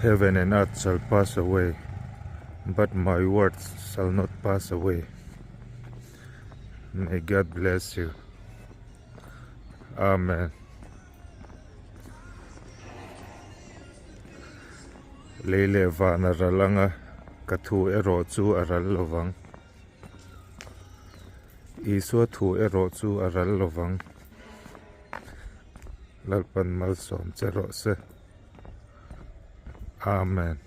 Heaven and earth shall pass away, but my words shall not pass away. May God bless you. Amen. Lei leh van a ral anga ka thu erawh chu a ral lovang. Isua thu erawh chu a ral lovang. Lalpan malsawm che rawh se. Amen.